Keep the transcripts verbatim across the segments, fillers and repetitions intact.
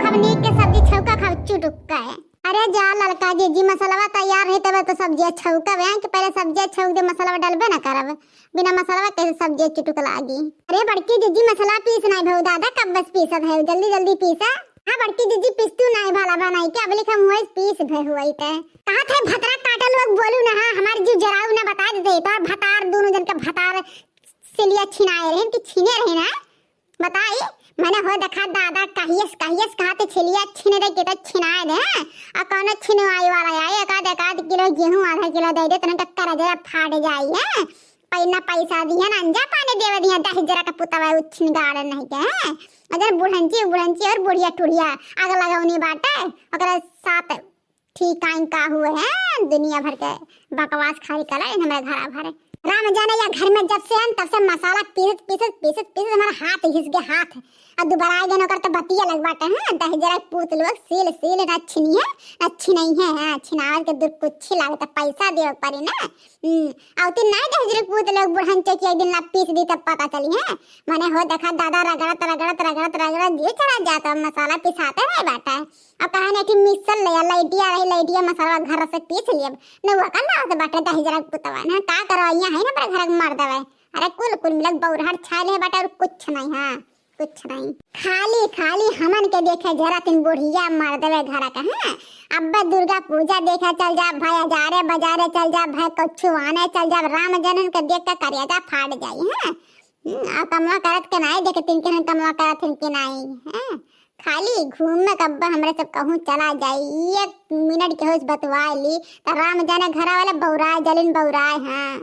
अब नीक के सब्जी छौका खाओ चुटुक के। अरे जा ललका जिज्जी, मसलवा तैयार रही तबे तो सब्जिया छौकब, हैं कि पहले सब्जिया छौक दे, मसलवा डलबे ना करब। बिना मसलवा कैसे सब्जिया चुटुक लागी? अरे बड़की जिज्जी, मसला पीस नाई भऊ दादा, कब बस पीसत है, जल्दी जल्दी पीसा। हाँ बड़की जिज्जी, पीस तू नाई भला बनाई के, अब लिखम हुआ पीस भे हुआ ते। कहा थे भतरा काटल लोग बोलू ना, हाँ हमारे जीव जराऊ ना, बता देते तो भतार दोनों जन के भतार सिलिया छिनाए रहे कि छीने रहे ना। बताई, मने हो देखा दादा कहियस, कहियस कहा ते छिलिया छीने दे के तो छिनाए दे, हैं? आ कौनो छिनवाई वाला आई, एक आध, एक आध किलो गेहूं आधा किलो दे दे, तने का करजा फाट जाई, हैं? पै-, ना पैसा दिहन, अंजा पानी देवे दिहन, दहिजरा का पुतवा उछिन गाड़न नहीं के, हैं? अगर बुढ़ंची, बुढ़ंची और बुढ़िया टुढ़िया आग लगौनी बाटे, ओकरे साथ ठीक आइन का हुए हैं, दुनिया भर के बकवास खाली कला इन हमारे घरा भरे। राम जाने या घर में जब से आन तब से मसाला पीसत, पीसत, पीसत, पीसत हमारा हाथ घिस गया हाथ। अब दोबारा आ गए ओकर तो बतिया लग बाटे हैं, दहिजरा पूत लोग सील, सील ना छिनिए, ना छिनई है, हाँ, छिनावल के दूर कुछ लागत, पैसा देवे पड़ी ना। हम्म, अउती नाई दहिजरा पूत लोग बुढ़न चौकी एक दिन ला पीस दी तब पता चली है। मने हो देखा दादा रगड़त, रगड़त, रगड़त, रगड़त दिए चढ़ा जाता, मसाला पिसाते नहीं बाटे। अब कहा ना कि मिक्सर ले आ, लइटिया रही, लइटिया मसाला घर से पीस लियब। न वो कर लावत बाटे दहिजरा पुतवा, ना का करो, यहाँ है ना पर घर मर देवे। अरे कुल, कुल मिलक बौरहर छाए ले बाटे और कुछ नहीं, हाँ, कुछ नहीं। खाली, खाली हमन के देखे जरा तीन बुढ़िया मर देवे घर का, हाँ। अब दुर्गा पूजा देखे चल जा भाई, हजारे बाजारे चल जा भाई, कुछ आने चल जा, राम जनन के देख के करेजा फाट जाई, हाँ। हम्म, आ कमवा करत के नाई देखे तीन के हम कमवा करत हिन के नाई, हाँ। खाली घूमे कब्बा हमरे सब कहूँ चला जाई, एक मिनट के होश बतवाए ली, त राम जाने घरा वाला बौराए, जलिन बौराए, हाँ।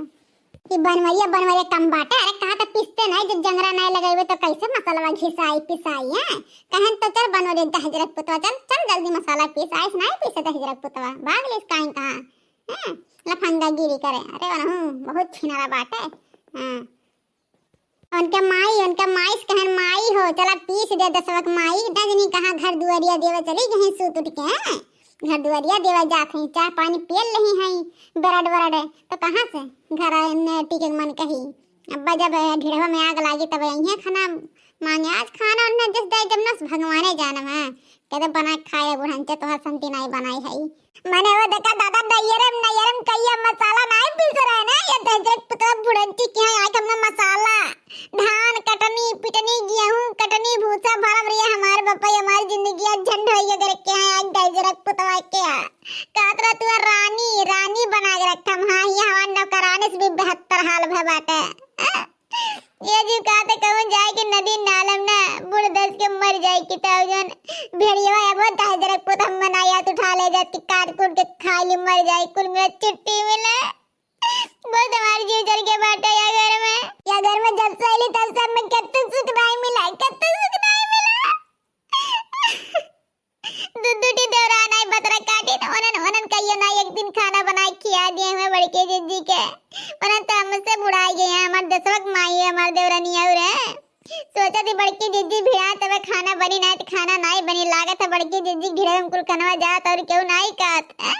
कि बनवरिया, बनवरिया कम बाटे, अरे कहा त पिसते नहीं, जब जंगरा नहीं लगेबे तो कैसे मसलवा घिसाई, पिसाई, हैं? कहन तो चल बनवरिया दहिजरक पुतवा, चल, चल जल्दी मसाला पीस, आइस नहीं पीसे दहिजरक पुतवा, भाग लेस काई कहाँ, हैं? लफंगा गिरी करे, अरे वनहू बहुत छिनरा बाटे, हाँ। उनके माई, उनके माई से कहन, "माई हो, चला पीस दे दसवक माई।" दजनी कहाँ घर दुआरिया देवे चली गई सूत उठ के, हैं? घर दुआरिया देवे जात हैं, चाय पानी पियल रही हैं, बरड बरड, तो कहाँ से घर ने टिके मन कही। अब जब ढिढ़वा में आग लागी तब यहीं खाना मांगे, आज खाना उन्हें जिस दे जब नस भगवाने जानम है, कहते बना के खाए बुढ़न से तोहर संती नहीं बनाई है। मने वो देखा दादा, नैयरम, नैयरम कहिया मसाला नाई पीस रहे ना, ये दहिजरक पुतवा बुढ़ंची के यहाँ आके हमने मसाला, धान कटनी, पिटनी, गेहूं कटनी, भूसा भरम रही हमारे बापा, हमारी जिंदगी आज झंड होई अगर के यहाँ आज दहिजरक पुतवा के यहाँ। कहत रहा तू रानी, रानी बना के रखम, हाँ, ये हमारे नौकरानी से भी बेहतर हाल भय बाटे। ये जी का तो कहूँ जाए के नदी नालम ना, बूढ़ दस के मर जाए के तब जौन भेड़िया अब दहिजरक पुतवा मनाया तो उठा ले जाती, काट कूट के खा ली, मर जाए, कुल मिला छुट्टी मिले। बहुत हमारी जीव जल के बाटे या घर में, या घर में जब से अली तब से हमें कत्तू सुख नहीं मिला, कत्तू सुख नहीं मिला। दू दू ठी देवरान आई बतरा काटी न, ओनन, ओनन कहियो ना एक दिन खाना बनाए खिया दिए हमें बड़के जिज्जी के। ओनन तो हमसे बुढ़ाई गए हैं, हमार दसवक माई है, हमार देवरानी और है। सोचा थी बड़की जिज्जी भिड़ा तबे खाना बनी, ना तो खाना नहीं बनी। लागत है बड़की जिज्जी घिरे हम कुल कनवा जात और क्यों नहीं कहत, हैं?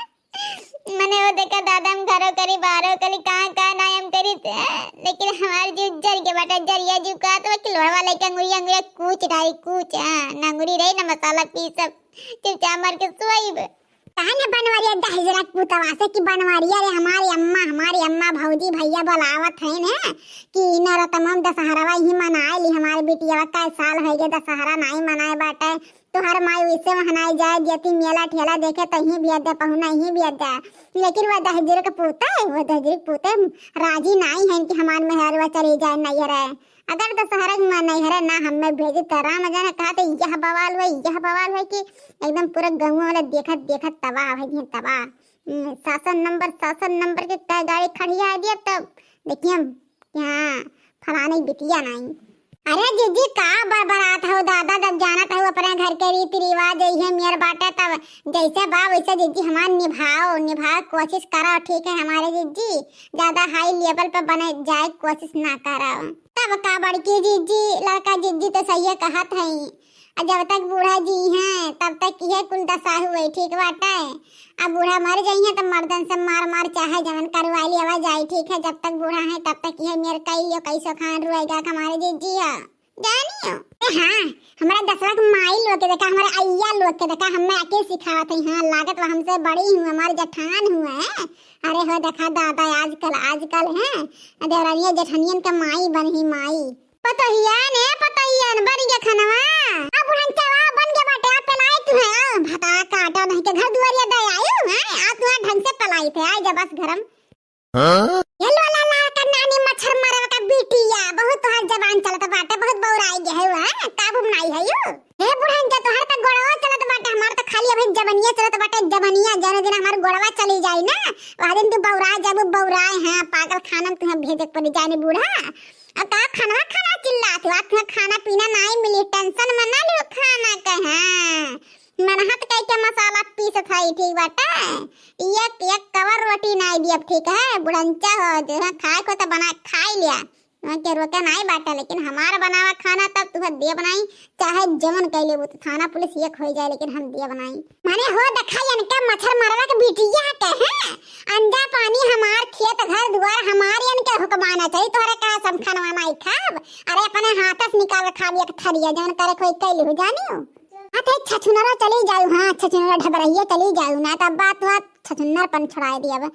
मने वो देखा दादा हम घरो करी, बाहरो करी, कहाँ, कहाँ ना हम करी, हैं? लेकिन हमार जीव जर के बाटे, जरिया जीव कहत बा कि लोढ़वा लेके अंगुरिया, अंगुरिया कूच डाली, कूच, हाँ, ना अंगुरी रही, ना मसाला पीसब, चुपचाप मर के सोइब। कहा ने बनवरिया दहिजरा के पुतवा से कि बनवरिया रे, हमारी अम्मा, हमारी अम्मा, भौजी, भैया बोलावत है ने कि नौरतमम दशहरवा ही मनाए ली, हमारे बिटिया का साल हो गया दशहरा नहीं मनाए बाटे, तोहर माई वैसे वहनाई जाए दियती, मेला ठेला देखे तहीं भी अद्या, पहुना ही भी अद्या। लेकिन वह दहिजरे के पूते, वह दहिजरे के पूते राजी नाई है कि हमार मेहरवा चली जाए नैहर है। अगर दशहरा के माँ नैहर है ना हमें भेजी तो राम जाने कहा तो यह बवाल हुए, यह बवाल हुए कि एकदम पूरा गाँव वाला देखत देखत तबाह है, ये तबाह। हम्म, शासन नंबर, शासन नंबर के कै गाड़ी खड़िया दिया तब देखिए हम कि हाँ, फलाने बिटिया नाई। अरे जिज्जी, का बरबरात हो दादा, जब जानत हो अपने घर के रीति रिवाज यही मेर बाटे, तब जैसे बा वैसे जिज्जी हमार निभाओ, निभाओ कोशिश करो, ठीक है हमारे जिज्जी, ज्यादा हाई लेवल पे बने जाए कोशिश ना करो। तब का बड़की जिज्जी, लड़का जिज्जी तो सही कहत है, आ जब तक बूढ़ा जी हैं तब तक यह कुल दशा हुए, ठीक बाटे। अब बूढ़ा मर जाइए तो मर्दन से मार मार चाहे जवन करवा लिया जाए, ठीक है, जब तक बूढ़ा है तब तक यह मेर कई लियो, कैसो खान रुएगा हमारे जिज्जी है। जानियो। ए हाँ, हमरा दसवा के माई लोग के देखा, हमरा अइया लोग के देखा, हमें आके सिखावत है। हाँ, लागत बा हमसे बड़ी हुआ, हमार जेठान हुआ है। अरे हो देखा दादा, आजकल, आजकल है देवरानिया जेठनियन का माई बन ही माई। पतोहिया ने, पतोहिया ने, बन गया खनवा। अब बुढ़न चावा बन गया बाटे, आप पेलाई तू है, आओ, भता काटा नहीं के घर दुआरिया दे आयो, हैं? आ तू ढंग से पलाई थे, आए जा बस घरम। हाँ? ये लोला लाल का नानी मच्छर मरवा का बिटिया, बहुत तोहार जबान चलत बाटे, बहुत बौराई गए है, हैं? काबू में नाई है यू। हे बुढ़न के तोहार त गोड़वा चलत बाटे, हमार त खाली अभी जबनिया चलत बाटे, जबनिया। जौन दिन हमार गोड़वा चली जाई ना, वह दिन तू बौरा जाबू, बौराए हैं, पागल खाना में तुहें भेजे के पड़ी जानी बूढ़ा। अब का खाना खाना चिल्लात हो, तुहें खाना पीना नाई मिली, tension में ना लियो खाना के, हाँ। मेहनत कई के मसाला पीसत हई, ठीक बाटे। एक, एक कवर रोटी नाई दियब, ठीक है? बुढ़ंचा हो, जो है खाए को तो बना खाई लिया, वहाँ के रोके नाई बाटे, लेकिन हमार बनावा खाना तब तुह दियब नाई, चाहे जवन कई लेबू, तो थाना पुलिस एक हो जाए, लेकिन हम दियब नाई। माने हो देखा इनके मच्छर मरवा के बिटिया के, हैं? अंडा पानी हमार खेत घर दुआर हमार, इनके हुक्म आना चाहिए, तोहरे का हम खानवा नाई खाब? अरे अपने हाथ से निकाल के खाब एक थरिया, जवन करे कोई कई लेबू, जानियो। हाँ, तो छछुनरा चली जाऊ, हाँ, छछुनरा ढबरहिया चली जाऊ, ना तो बात बात छछुनर पन छुड़ाए दिया बा।